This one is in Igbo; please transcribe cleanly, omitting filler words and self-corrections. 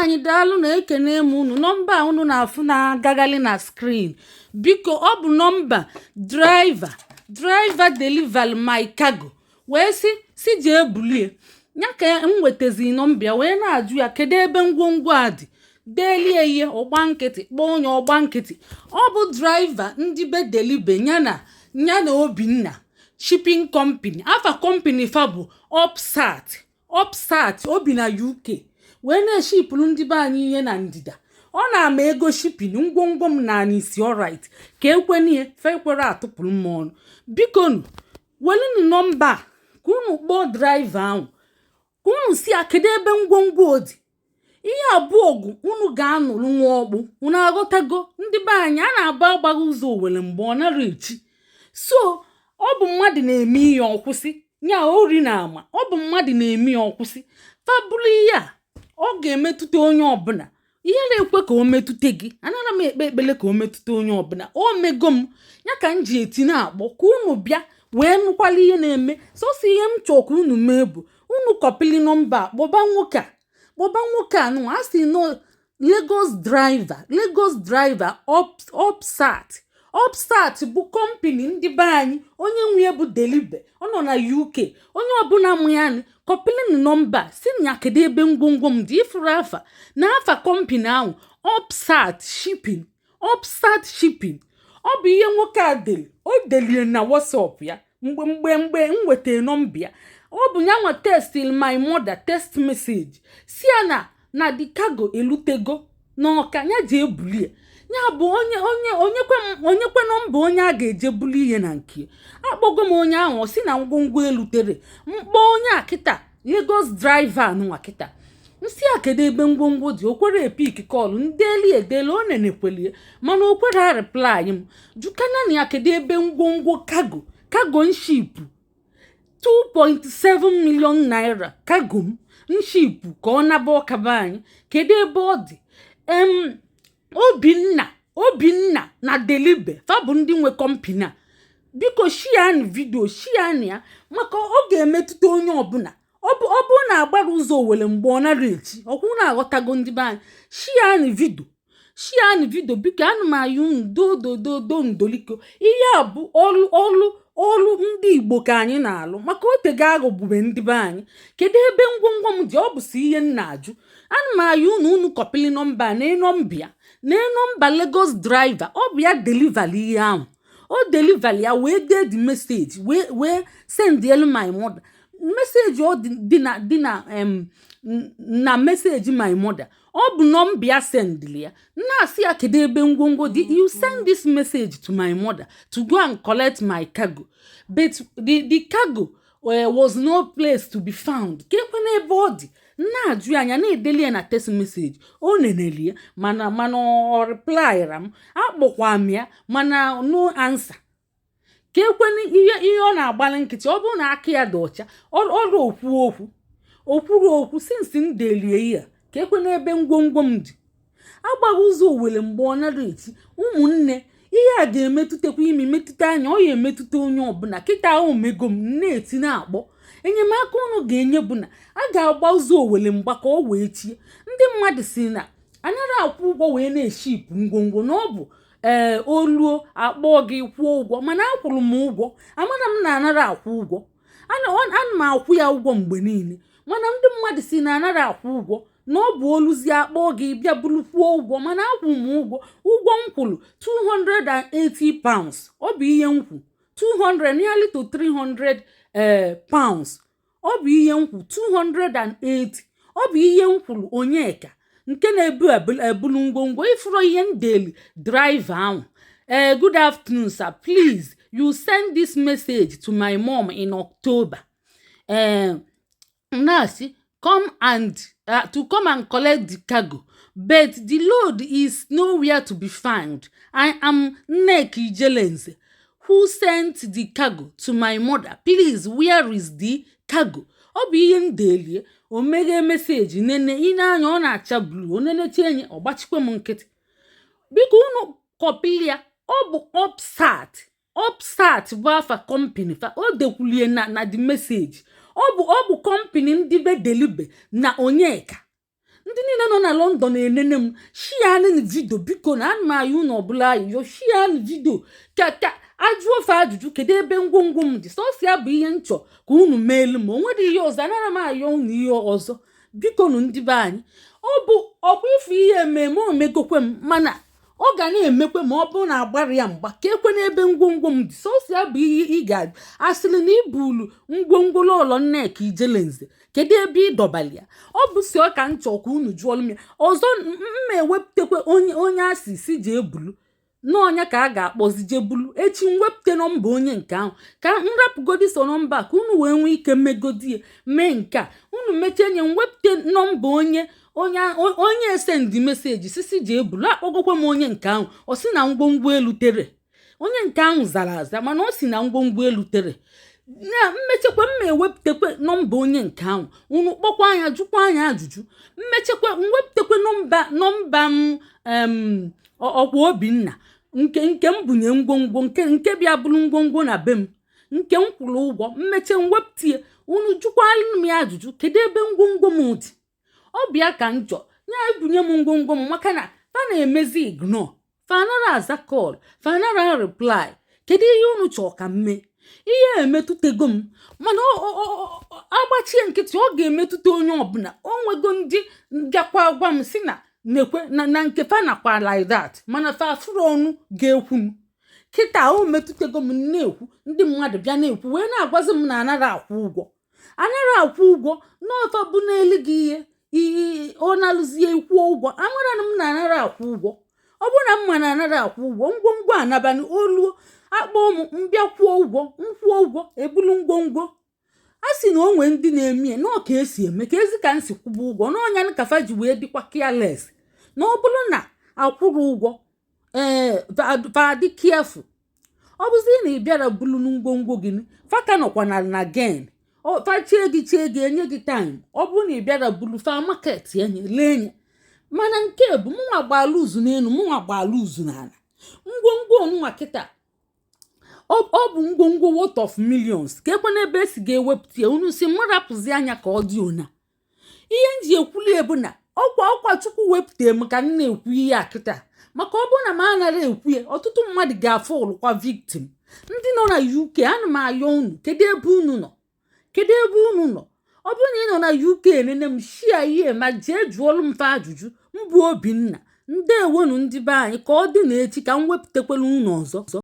Anyị daalụ na ekene m unu. Nọmba a unu na-afụ na-agagharị na screen, biko, ọ bụ nọmba driver deliver my cargo wee si jee bulie ya ka m nwetazi nọmba ya wee na-ajụ ya kedu ebe ngwongwo a dị. Delie ihe, ọgba nkịtị. Kpọọ onye, ọgba nkịtị. Ọ bụ driver ndị be delibe ya na Obinna Shipping Company. Afa company fa bụ Upsat. Upsat obi na UK wee na-eshipụrụ ndị be anyị ihe na ndịda. Ọ na-ama ego shipping ngwongwo m na isi. Alright, ka ekwenie fe ekwere atụpụrụ m ọnụ. Bikonu, welunu nọmba a ka unu kpọọ driver ahụ, ka unu si ya kedu ebe ngwongwo dị. Ihe abụọ ọgụ unu ga-anụrụ nwa ọkpụ. Unu aghọtago? Ndị be anyị, a na-aba agbaghị ụzọ owere mgbe ọ nara echi. So ọ bụ mmadụ na-eme ihe ọkwụsị nya ori na ama. Ọ bụ mmadụ na-eme ya ọkwụsị. Fabụrụ ihe a, ọ ga-emetụta onye ọbụla. Ihe na-ekwe ka o metụta gị, anara m ekpe ekpele ka o metụta onye ọbụla. O mego m ya ka m ji eti na-akpọ ka unu bịa wee nụkwala ihe na-eme. Sọsọ ihe m chọọ ka unu mee bụ unu kọpili nọmba a, kpọba nwoke a, kpọba nwoke a nụ. A sị nọ Lagos driver, Lagos driver Upsat. Upsat bụ company ndị be anyị, onye nwe ya bụ Delibe, ọ nọ na UK. Onye ọbụla mụ ya nị, kọpilin nọmba, si na ya kedu ebe ngwongwo m dị. Ifuru afa na afa company ahụ, Upsat Shipping. Upsat Shipping, ọ bụ ihe nwoke a deli. O delie na WhatsApp ya mgbe m nwetara nọmba ya. Ọ bụ ya nwa textil my mother text message, si ya na the cargo elutego n'Ọka, ya ji ebulie ya. Bụ onye onyekwe nọmba onye a ga-eje buli ihe na nke. Akpọgo m onye ahụ, ọ sị na ngwongwo elutere. Mkpọ onye a kịta, Lagos driver nụnwa kịta, nsị a kedu ebe ngwongwo dị, o kwere epick call. Ndeli edele, o nenekwelie, mana o kwere a reply m. Jukana na ya kedu ebe ngwongwo cargo nship 2.7 million naira, cargo m nship ka ọ naba ọkaba anyị, kedu ebe ọ dị? Obinna, Obinna na Delibe, fa bụ ndị nwe company a. Biko, share video, share ya, maka ọ ga-emetụta onye ọbụla. Ọ bụrụ na agbara ụzọ owere mgbe ọ nara echi ọkwụ na-aghọtago. Ndị be anyị, share video, share video, biko. Ana m ayọ unu, dodododo ndoliko. Ihe a bụ ọrụ ndị Igbo ka anyị na-alụ, maka otego aghọgbube ndị be anyị. Kedu ebe ngwongwo m dị? Ọ bụ si ihe m na-ajụ. Ana m ayọ unu, unu kọpili nọmba na nọmba ya, na nọmba Lagos driver. Ọ bụ ya deliver ihe ahụ. O deliver ya wee dee the message, wee send elu my mother message. Ọ dị na message my mother, ọ bụ nọmba ya sendịrị ya, na-asị ya kedu ebe ngwongwo dị. "You send this message to my mother to go and collect my cargo, but the cargo was no place to be found." Ka ekwe n'ebe ọ dị, na-ajụ ya anya, na-edeli ya na text message. O neneli ya, mana ọ replyra m. Akpọkwa m ya, mana no answer. Ka ekwena ihe ọ na-agbalị nkịtị. Ọ bụrụ na aka ya dị ọcha, ọrụ okwu okwu okwuru okwu since m delie ihe a. Ka ekwe n'ebe ngwongwo m dị. Agbaghị ụzọ owere mgbe ọ nara eti. Ụmụnne, ihe a ga-emetụtakwa imi, metụta anya, ọ ya emetụta onye ọbụla. Kịta ahụ mego m na-eti na-akpọ enyemaka unu ga-enye bụ na a ga-agba ụzọ owere mgba ka ọ wee tie. Ndị mmadụ si na anara akwụ ụgwọ wee na-eshipụ ngwongwo, na ọ bụ ee oluo akpọọ gị kwụọ ụgwọ. Mana akwụrụ m ụgwọ, amara m na anara akwụ ụgwọ. Ana m akwụ ya ụgwọ mgbe niile, mana ndị mmadụ si na anara akwụ ụgwọ, na ọ bụ oluzie akpọọ gị bịa buru kwụọ ụgwọ. Mana akwụ m ụgwọ. Ụgwọ m kwụrụ £280. Ọ bụ ihe m kwụ, 200, nearly to 300 pounds. Ọ bụ ihe m kwụ, 280. Ọ bụ ihe m kwuru Onyeka nke na-ebu ebulu ngwongwo. Ifuru ihe ndeli driver ahụ: "Ee, good afternoon sir, please, you send this message to my mom in October, na-asị come and to come and collect the cargo, but the load is nowhere to be found. I am Nneka Ijelenze who sent the cargo to my mother. Please, where is the cargo?" Ọ bụ ihe m delie. O meghee message nene ine anya, ọ na-acha blue. O nenecha enye, ọ gbachikwe m nkịtị. Biko, unu kọpili ya. Ọ bụ Upsat. Upsat bụ afa company fa. O dekwulie na the message. Ọ bụ company ndị be Delibe na Onyeka. Ndị niile nọ na London enene m, share video, biko. Na ana m ayọ unu ọbụla ayịyọ, share video ka ajụọ ofe ajụjụ, kedu ebe ngwongwo m dị? Sọsọ ya bụ ihe nchọ ka unu meelu m. O nwere ihe ọzọ, anara m ayọ unu ihe ọzọ, biko nụ. Ndị be anyị, ọ bụ ọkwa ifu ihe ememe omegokwe m, mana ọ ga na-emekwe ma ọ bụrụ na agbara ya mgba ka ekwe n'ebe ngwongwo m dị. Sọsọ ya bụ ihe ị ga-ajụ. Asịrị na ibulu ngwongwo Lọlọ Nneka Ijelenze, kedu ebe ị dọbali ya? Ọ bụ si ọ ka m chọọ ka unu jụọlụ m ya. Ọzọ, mma ewepụtakwa onye asị si ji ebulu n'ọnya ka a ga-akpọzi jebulu echi. Mwepụta nọmba onye nke ahụ ka m rapụgodi so nọmba ka unu wee nwee ike megodi ya, mee nke a unu mechie nye. Mwepụta nọmba onye esendị message sisi ji ebulu. Akpọgokwa m onye nke ahụ, ọ sị na ngwongwo elutere. Onye nke ahụ zara aza, mana ọ si na ngwongwo elutere na mmechekwa. Mma ewepụtakwa nọmba onye nke ahụ, unu kpọkwa anya, jụkwa anya ajụjụ. Mmechekwa, mwepụtakwa nọmba m ọkwa Obinna nke m bunye ngwongwo, nke bịa bụrụ ngwongwo na be m, nke m kwụrụ ụgwọ. Mmeche, mwepụta ya, unu jụkwalụ m ya ajụjụ, kedu ebe ngwongwo m dị? Ọ bịa ka m chọ ya ebunye m ngwongwo m, maka na fa na-emezi ignore, fa anara aza call, fa anara reply. Kedu ihe unu chọọ ka m mee? Ihe emetụtago m, mana agbachie nkịtị, ọ ga-emetụta onye ọbụla. O nwego ndị bịakwa gwa m si na nekwe na nke fa nakwa like that, mana fa afụrụ ọnụ ga-ekwu m. Kịta o metụtago m na-ekwu, ndị mmadụ bịa na-ekwu wee na-agwazi m na anara akwụ ụgwọ, anara akwụ ụgwọ n'ọfa bụ n'elu gị. Ihe ọ na-alụzie kwụọ ụgwọ, amara na m na anara akwụ ụgwọ. Ọ bụrụ na m ma na anara akwụ ụgwọ, ngwongwo anabani oluo, akpọ m, mbịa kwụọ ụgwọ, nkwụọ ụgwọ, ebulu ngwongwo. A sị na o nwee ndị na-eme ya na ọ ka esi eme ka ezi ka m si kwụba ụgwọ n'ọnya kafa ji wee dịkwa careless. Na ọ bụrụ na akwụrụ ụgwọ, ee, fa dị careful. Ọ bụzi na ị bịara bulu ngwongwo gị, fa ka nọkwa na gain. Fa chie gị, chie gị, enye gị time. Ọ bụrụ na ị bịara bulu, fa market enye lee nye. Mana nke bụ mụnwa gbaala uzu n'elu, mụnwa gbaala uzu n'ala. Ngwongwo onụnwa kịta, ọ bụ ngwongwo worth of millions, ka ekwe n'ebe esi ga-ewepụta ya. Unu si m rapụzi anya ka ọ dị ona. Ihe m ji ekwuli ebu na ọkwa Chukwu wepụta m ka m na-ekwu ihe a kịta, maka ọ bụrụ na m anaghị ekwu ya, ọtụtụ mmadụ ga-afụ ụlụkwa victim. Ndị nọ na UK, ana m ayọ unu, kedu ebe unu nọ? Kedu ebe unu nọ? Ọ bụrụ na ị nọ na UK enene m, share ihe ma jee jụọlụ m fa ajụjụ. Mbụ Obinna, ndewonu ndị be anyị. Ka ọ dị n'echi ka m wepụtakwala unu ọzọ.